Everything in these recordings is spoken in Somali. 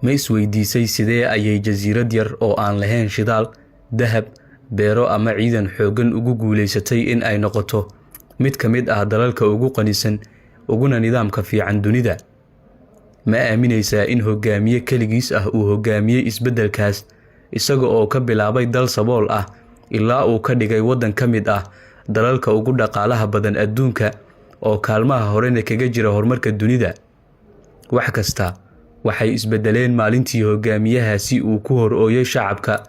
Ma isweydiisay sidee ayay jasiirad yar oo aan lahayn shidaal, dahab, beero ama ciidan xooggan ugu guulaysatay in ay noqoto mid ka mid ah dalalka ugu qanisan uguna nidaamka fiican dunida? Ma aaminaysaa in hogaamiye keligiis ah uu hogaamiyey isbeddelkaas, isaga oo ka bilaabay dal sabool ah ilaa uu ka dhigay waddan ka mid ah dalalka ugu dhaqaalaha badan adduunka oo kaalmaha horena kaga jira horumarka dunida? Wax kasta waxay isbedeleen maalintii hogaamiyahaasi uu ku hor ooyay shacabka,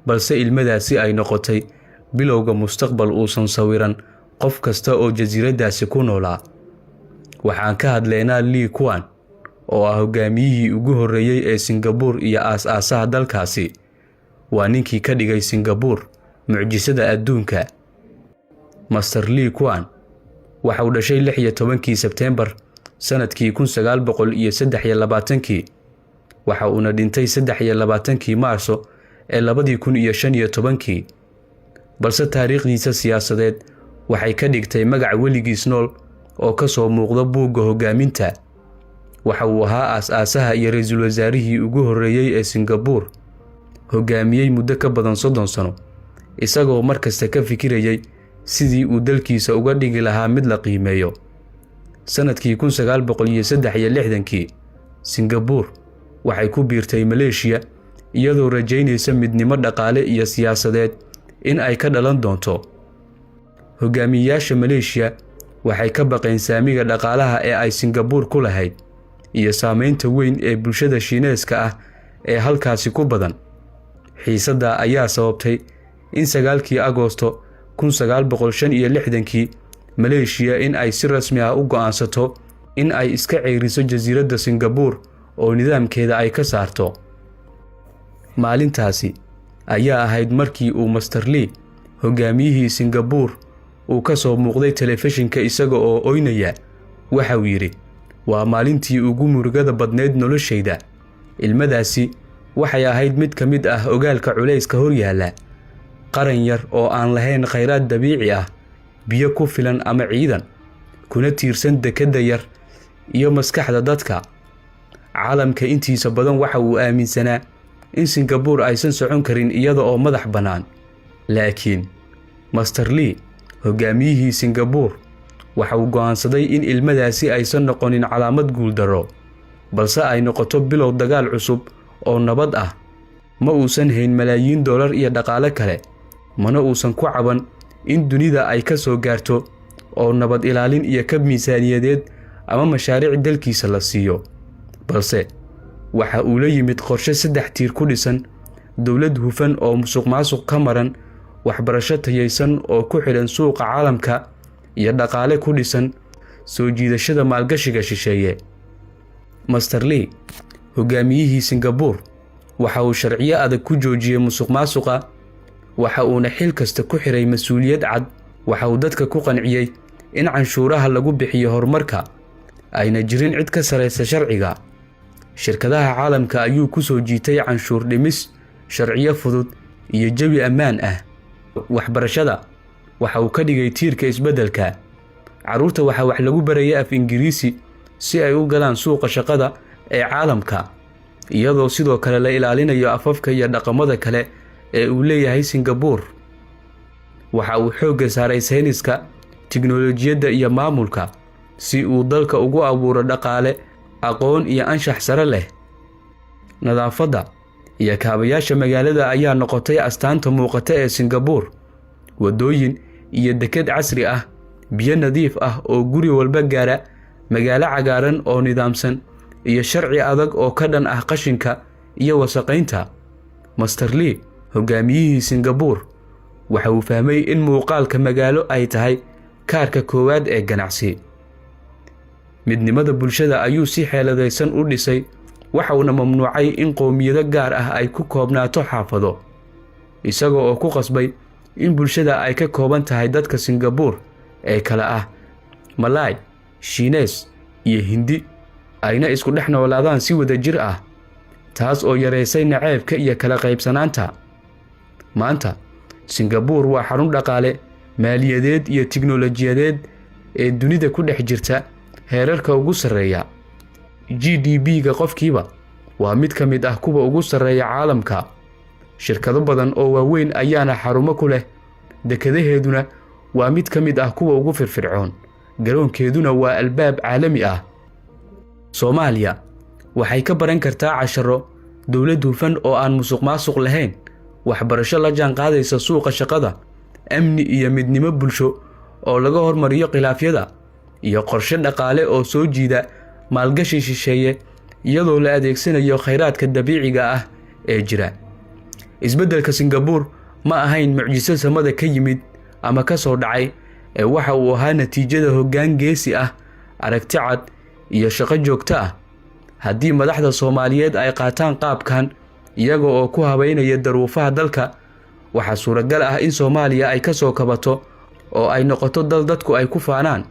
balse ilmadaasi ay noqotay bilowga mustaqbal uusan sawiran qof kasta oo jasiiraddaasi ku noolaa. Waxaan ka hadlaynaa Lee Kuan, oo ah hogaamiyihii ugu horreeyey ee Singabuur iyo aas-aasaha dalkaasi. Waa ninkii ka dhigay Singabuur mucjisada adduunka. Mister Lee Kuan waxauu dhashay 16-kii Sebteembar sanadkii 1923-kii, waxa uuna dhintay 23-kii Maarso ee 2015-kii, balse taariikhdiisa siyaasadeed waxay ka dhigtay magac weligiis nool oo ka soo muuqda buugga hoggaaminta. Waxa uu ahaa aas-aasaha iyo ra-iisul wasaarihii ugu horreeyey ee Singabuur, hogaamiyey muddo ka badan 30 sano, isagoo mar kasta ka fikirayay sidii uu dalkiisa uga dhigi lahaa mid la qiimeeyo. Sanadkii 1963-kii, Singabuur waxay ku biirtay Maleeshiya, iyadoo rajaynaysa midnimo dhaqaale iyo siyaasadeed in ay ka dhalan doonto. Hogaamiyeyaasha Maleeshiya waxay ka baqeen saamiga dhaqaalaha ee ay Singabuur ku lahayd iyo saameynta weyn ee bulshada Shiineeska ah ee halkaasi ku badan. Xiisadda ayaa sababtay in 9-kii Agoosto 1965-kii Maleeshiya in ay si rasmi ah u go'aansato in ay iska ceyriso jasiiradda Singabuur oo nidaamkeeda ay ka saarto. Maalintaasi ayaa ahayd markii uu Mister Lee, hogaamiyihii Singabuur, uu ka soo muuqday telefishinka isaga oo oynaya. Waxauu yidhi: "Waa maalintii ugu murugada badnayd noloshayda." Ilmadaasi waxay ahayd mid ka mid ah ogaalka culayska horyaalla qaran yar oo aan lahayn khayraad dabiici ah, biyo ku filan ama ciidan, kuna tiirsan dekedda yar iyo maskaxda dadka. Caalamka intiisa badan waxa uu aaminsanaa in Singabuur aysan socon karin iyada oo madax bannaan, laakiin Mister Lee, hogaamiyihii Singabuur, waxa uu go'aansaday in ilmadaasi aysan noqonin calaamad guuldarro, balse ay noqoto bilow dagaal cusub oo nabad ah. Ma uusan hayn malaayiin dollar iyo dhaqaale kale, mana uusan ku caban in dunida ay ka soo gaarto oo nabad ilaalin iyo kab miisaaniyadeed ama mashaariic dalkiisa la siiyo, balse waxa uu la yimid qorshe saddex tiir ku dhisan: dowlad hufan oo musuq maasuq ka maran, waxbarasho tayaysan oo ku xidhan suuqa caalamka, iyo dhaqaale ku dhisan soo jiidashada maalgashiga shisheeye. Mister Lee, hogaamiyihii Singabuur, waxa uu sharciyo adag ku joojiyey musuq maasuqa, waxa uuna xil kasta ku xiray mas-uuliyad cad. Waxa uu dadka ku qanciyey in canshuuraha lagu bixiyo horumarka, ayna jirin cid ka saraysa sharciga. Shirkadaha caalamka ayuu ku soo jiitay canshuur dhimis, sharciyo fudud iyo jawi ammaan ah. Waxbarashada waxa uu ka dhigay tiirka isbeddelka. Carruurta waxaa wax lagu barayay af Ingiriisi si ay u galaan suuqa shaqada ee caalamka, iyadoo sidoo kale la ilaalinayo afafka iyo dhaqamada kale ee uu leeyahay Singabuur. Waxa uu xoogga saaray sayniska, tiknolojiyadda iyo maamulka si uu dalka ugu abuuro dhaqaale aqoon iyo anshax sare leh. Nadaafadda iyo kaabayaasha magaalada ayaa noqotay astaanta muuqata ee Singabuur: waddooyin iyo deked casri ah, biyo nadiif ah oo guri walba gaara, magaalo cagaaran oo nidaamsan, iyo sharci adag oo ka dhan ah qashinka iyo wasaqaynta. Mister Lee, hogaamiyihii Singabuur, waxa uu fahmay in muuqaalka magaalo ay tahay kaarka koowaad ee ganacsi. Midnimada bulshada ayuu si xeeladaysan u dhisay, waxauna mamnuucay in qowmiyado gaar ah ay ku koobnaato xaafado, isaga oo ku qasbay in bulshada ay ka kooban tahay dadka Singabuur ee kale ah Malaay, Shiinees iyo Hindi, ayna isku dhex noolaadaan si wada jir ah, taas oo yareysay naceebka iyo kala qaybsanaanta. Maanta Singabuur waa xarun dhaqaale, maaliyadeed iyo tiknolojiyadeed ee dunida ku dhex jirta heerarka ugu sarreeya. GDP-ga qofkiiba Waa mid ka mid ah kuwa ugu sarreeya caalamka. Shirkado badan oo waaweyn ayaana xarumo ku leh. Dekadaheeduna waa mid ka mid ah kuwa ugu firfircoon, garoonkeeduna waa albaab caalami ah. Soomaaliya waxay ka baran kartaa casharo: dowlad hufan oo aan musuq maasuq lahayn, waxbarasho la jaan qaadaysa suuqa shaqada, amni iyo midnimo bulsho oo laga hormariyo khilaafyada, iyo qorshe dhaqaale oo soo jiida maalgashi shisheeye, iyadoo la adeegsanayo khayraadka dabiiciga ah ee jira. Isbeddelka Singabuur ma ahayn mucjiso samada ka yimid ama ka soo dhacay, ee waxa uu ahaa natiijada hoggaan geesi ah, aragti cad iyo shaqo joogto ah. Haddii madaxda Soomaaliyeed ay qaataan qaabkan, iyaga oo ku habeynaya daruufaha dalka, waxaa suuragal ah in Soomaaliya ay ka soo kabato oo ay noqoto dal dadku ay ku faanaan.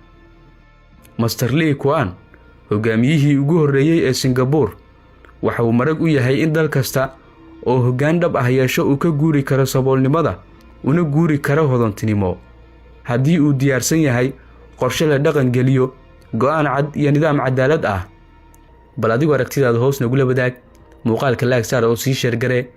Master Lee Kuan, hogaamiyihii ugu horreeyey ee Singabuur, waxa uu marag u yahay in dal kasta oo hoggaan dhab ah yeesho uu ka guuri karo saboolnimada una guuri karo hodantinimo, haddii uu diyaarsan yahay qorshe la dhaqan geliyo, go'aan cad iyo nidaam cadaalad ah. Bal adigu aragtidaada hoos nagula wadaag. Muuqaalka like saar oo sii share garee.